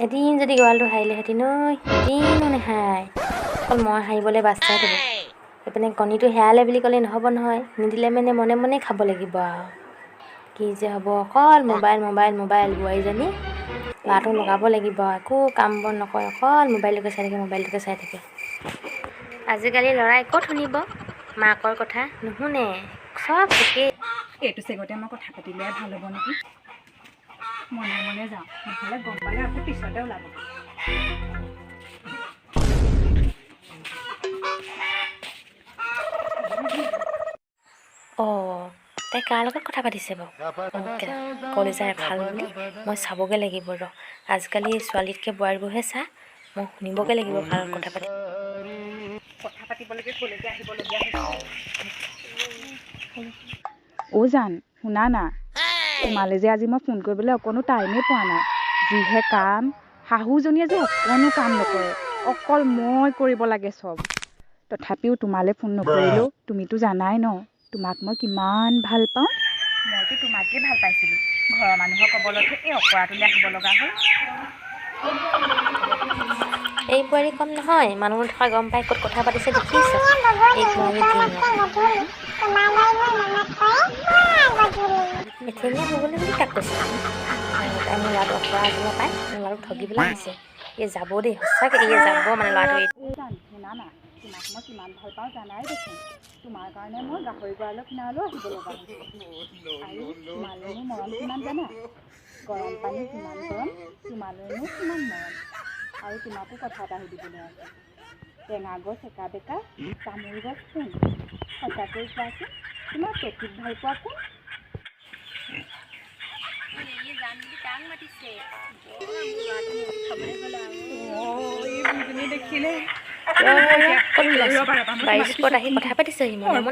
এদিন যদি গঁৰালটো সাৰিলেহেঁতেন ঐ। এদিনো নেসাৰে, অকল মই সাৰিবলৈ বাট চাই থাকে। এইপিনে কণীটো হেৰালে বুলি ক'লে নহ'ব নহয়, নিদিলে মানে মনে মনে খাব লাগিব। আৰু কি যে হ'ব, অকল মোবাইল মোবাইল মোবাইল। বোৱাৰীজনী ল'ৰাটো লগাব লাগিব, একো কাম বন নকৰে, অকল মোবাইলটোকে চাই থাকে, মোবাইলটোকে চাই থাকে। আজিকালি ল'ৰাই ক'ত শুনিব মাকৰ কথা? নুশুনে, চব একেই। এইটো চেগতে মই কথা পাতিলে ভাল হ'ব নেকি? মনে মনে যাওঁ, নহ'লে গম পালে আকৌ পিছতে ওলাব। অঁ, তাই কাৰ লগত কথা পাতিছে বাৰু? কলিজা এফাল বুলি মই চাবগৈ লাগিব ৰ। আজিকালি ছোৱালীতকৈ বোৱাৰীবোৰহে চা। মই শুনিবগৈ লাগিব কাৰ লগত কথা পাতি। কথা পাতিবলৈকে ক'লৈকে আহিবলগীয়া হৈছে। অ' জান, শুনা না, তোমালৈ যে আজি মই ফোন কৰিবলৈ অকণো টাইমেই পোৱা নাই। যিহে কাম, শাহুজনীয়ে যে অকণো কাম নকৰে, অকল মই কৰিব লাগে চব। তথাপিও তোমালৈ ফোন নকৰিলেও তুমিতো জানাই ন, তোমাক মই কিমান ভাল পাওঁ। মইতো তোমাকেই ভাল পাইছিলোঁ, ঘৰৰ মানুহৰ কবলতহে এই অকৰাটোলৈ আহিব লগা হ'ল। এই বোৱাৰী কম নহয়, মানুহ নথকা গম পাই ক'ত কথা পাতিছে দেখিছ? এই বোৱাৰী এঠেঙীয়া হ'বলৈ বুলি তাক কৈছে। তাই মোৰ ল'ৰাটো অকৰা আছিলে পাই, মোৰ ল'ৰাটোক ঠগিবলৈ আহিছে। এই যাব দেই, সঁচাকৈ এই যাব মানে ল'ৰাটো। জান, শুনা না, তোমাক মই কিমান ভাল পাওঁ জানাই দেখোন। তোমাৰ কাৰণে মই গাহৰি গঁৰালৰ কিনাৰলৈও আহিব লগা হৈছে। আৰু তোমালৈ মোৰ মৰম কিমান জানা? গৰম পানী কিমান গৰম, তোমালৈ মোৰ কিমান মৰম। আৰু তোমাকো কথা এটা সুধিবলৈ আছে। টেঙা গছ একা বেকা, তামোল গছ কোন? সঁচাকৈ কোৱাচোন, তোমাৰ প্ৰকৃত ভাল পোৱা কোন? দেখিলে ক'ত ওলাইছে? বাৰীৰ আহি কথা পাতিছেহি মনে মনে।